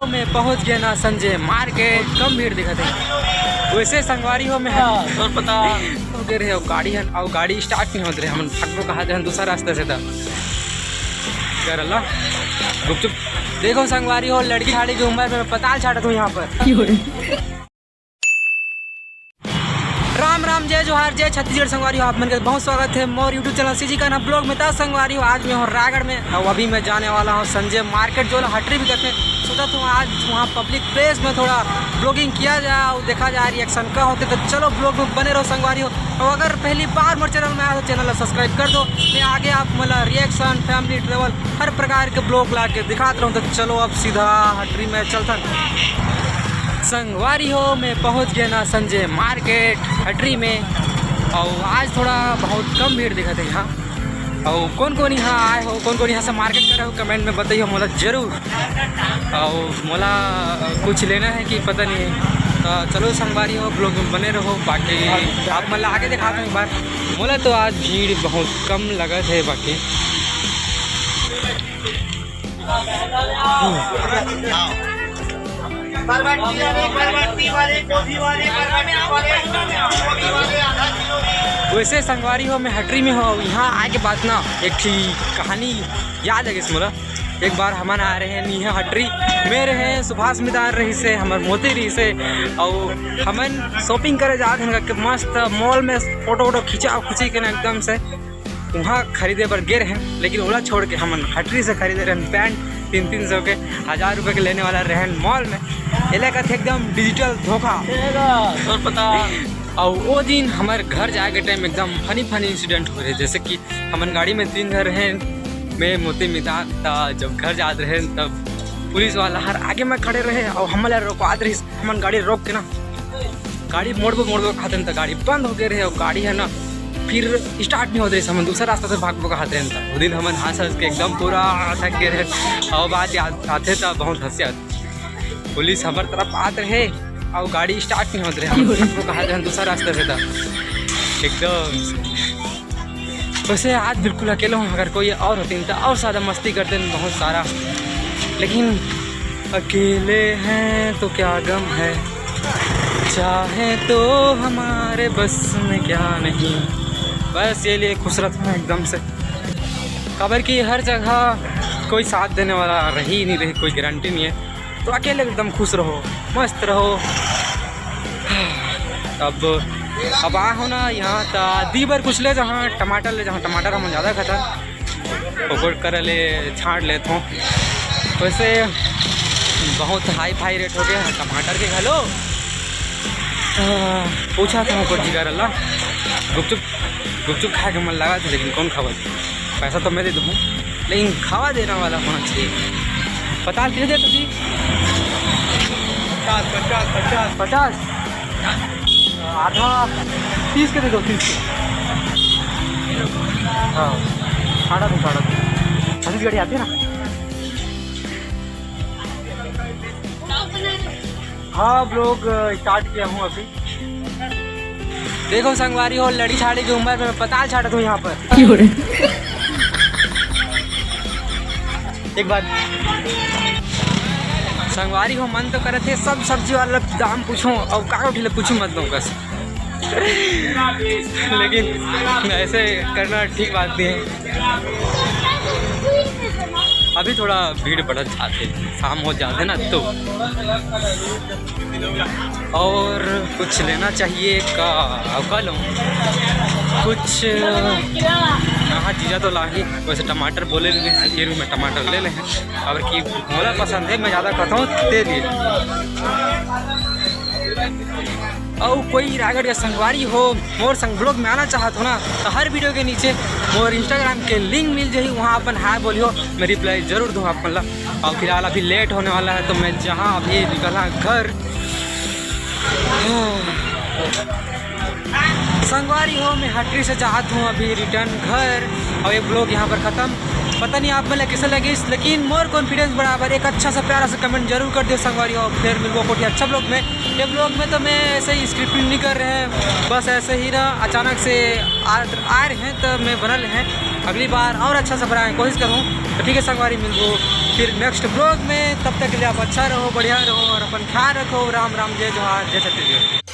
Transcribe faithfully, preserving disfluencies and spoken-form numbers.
में पहुंच गए ना संजय मार्केट, कम भीड़ दिखत हे। वैसे संगवारी हो, मैं हाँ, और पता हो गए रहे, गाड़ी हन, अउ गाड़ी स्टार्ट नहीं होत रहे, हमन भागबो कहा दे हन दूसरा रास्ता से था। कर अल्लाह, गुपचुप। देखो संगवारी हो, लड़की छाड़ी की उम्र में पताल छाटत हूँ यहाँ पर। राम राम, जय जोहार, जय छत्तीसगढ़। संगवारी हो, आप मन के बहुत स्वागत है मोर YouTube channel CG Kanha blog में। ता संगवारी हो, आज मैं हूँ रायगढ़ में और अभी मैं जाने वाला हूँ संजय मार्केट, जो ला हटरी भी कहते हैं। सोचा तो आज वहाँ पब्लिक प्लेस में थोड़ा ब्लॉगिंग किया जाए और देखा जाए रिएक्शन का होते। तो चलो ब्लॉग में बने रहो संगवारी हो। और अगर पहली बार मोर चैनल में आया तो चैनल ला सब्सक्राइब कर दो। मैं आगे आप मन ला रिएक्शन, फैमिली ट्रैवल, हर प्रकार के ब्लॉग ला के दिखात रहूँ। तो चलो अब सीधा हटरी में चलथन। संगवारी हो, मैं पहुंच गया ना संजय मार्केट हटरी में, और आज थोड़ा बहुत कम भीड़ दिखत हे यहाँ। और कौन कौन यहाँ आए हो, कौन कौन यहाँ से मार्केट करे हो, कमेंट में बताइए मोला जरूर। और मोला कुछ लेना है कि पता नहीं है, तो चलो संगवारी हो, ब्लॉग में बने रहो। बाकी आप मन ला आगे दिखाता हूँ एक बार। मोला तो आज भीड़ बहुत कम लगत है, बाकी वैसे संगवारी हो, मैं हटरी में हूँ। यहाँ आए के बाद ना एक ठी कहानी याद आ गइस मोला। एक बार हमन आए रहे नीहा हटरी, मैं रहे, सुभाष मितान रहिसे, हमर मोती रहिसे, अउ हमन शॉपिंग करे जात हन के मस्त मॉल में फोटो वोटो खिंचा खुची के ना एकदम से। वहाँ खरीदे बर गे रहेन, लेकिन ओला छोड़ के हमन हटरी से खरीदे रहेन पैंट तीन तीन सौ के, हजार रुपये के लेने वाला रहेन मॉल में। एला कथे एकदम डिजिटल धोखा। और पता अउ वो दिन हमर घर जाए के टाइम एकदम फनी फनी इंसिडेंट हो रहे, जैसे कि हमन गाड़ी में तीन घर रहेन, मैं मोती मितान, त जब घर जात रहेन तब पुलिस वाला हर आगे में खड़े रहे और हमला रोकवात रहिस। हमन गाड़ी रोक के ना गाड़ी मोड़बो मोड़बो कहत रहेन त गाड़ी बंद हो गए रहे और गाड़ी है ना फिर स्टार्ट नहीं होत रहिस। हमन दूसरा रास्ता से भागबो कहत रहेन त वो दिन हमन हंस हंस के एकदम पूरा थक गए रहे। और बात याद आथे त बहुत हंसी आथे। पुलिस हमर तरफ आत रहे और गाड़ी स्टार्ट नहीं होत रहे। हमन भागबो कहत रहेन दूसरा रास्ता से त एकदम। वैसे आज बिल्कुल अकेले हूँ, अगर कोई और होती तो और ज़्यादा मस्ती करते हैं बहुत सारा, लेकिन अकेले हैं तो क्या गम है, चाहे तो हमारे बस में क्या नहीं। बस ये लिए खुश रहता हूँ एकदम से, काबर कि हर जगह कोई साथ देने वाला रही नहीं रही, कोई गारंटी नहीं है। तो अकेले एकदम खुश रहो, मस्त रहो। अब, अब आए हो ना यहाँ त दी बर कुछ ले जहाँ टमाटर ले, जहाँ टमाटर हम ज़्यादा खाता ओकर कर ले छांट लेत हों। वैसे बहुत हाई फाई रेट हो गया है टमाटर के घलो। आ, पूछा था ओकर जिगर ला गुपचुप, गुपचुप खाए के मन लगा था, लेकिन कौन खावा? पैसा तो मैं दे दूँ, लेकिन खावा देने वाला होना चाहिए। पताल कितने देते जी? पचास, पचास, पचास। पचास? आधा तीस के दे दो, तीस के। हाँ, साढ़ा दो, साढ़ा दो। छत्तीसगढ़ी आती है ना? हाँ, ब्लॉग स्टार्ट किया हूँ अभी। देखो संगवारी हो, लड़ी छाड़ी की उम्र में पताल छाटत हूँ यहाँ पर। एक बार संगवारी हो, मन तो करत हे सब सब्जी वाला दाम पूछो और का उठिले पूछू मत दो बस। लेकिन ऐसे करना ठीक बात नहीं है। अभी थोड़ा भीड़ बढ़त जाथे, शाम हो जाथे ना तो। और कुछ लेना चाहिए का, का लूँ कुछ? हाँ, जीजा तो लाही, वैसे टमाटर बोले भी, फिर भी मैं टमाटर ले ले। अब की मोला पसंद है, मैं ज़्यादा खाता हूँ, दे दिए। अउ कोई रायगढ़ के संगवारी हो, मोर संग ब्लॉग में आना चाहत हो ना, तो हर वीडियो के नीचे मोर इंस्टाग्राम के लिंक मिल जाही, वहाँ अपन हाय बोलियो, मैं रिप्लाई जरूर दूँ आप मन ला। और फिलहाल अभी लेट होने वाला है, तो मैं जहाँ अभी निकला घर। संगवारी हो, मैं हटरी से जात हूँ अभी रिटर्न घर, और ये ब्लॉग यहाँ पर ख़त्म। पता नहीं आप मन ला कैसे लगिस, लेकिन मोर कॉन्फिडेंस बढ़ाबर एक अच्छा सा प्यारा सा कमेंट जरूर कर दियो संगवारी हो। फिर मिलबो कोठी अच्छा ब्लॉग में। ये ब्लॉग में तो मैं ऐसे ही स्क्रिप्टिंग नहीं कर रहे हैं, बस ऐसे ही ना अचानक से आ, आ रहे हैं तो मैं बनल हैं। अगली बार और अच्छा से बनाए के कोशिश करूँ। तो ठीक है संगवारी, मिलबो फिर नेक्स्ट ब्लॉग में। तब तक के लिए आप अच्छा रहो, बढ़िया रहो और अपन ख्याल रखो। राम राम, जय जोहार, जय छत्तीसगढ़।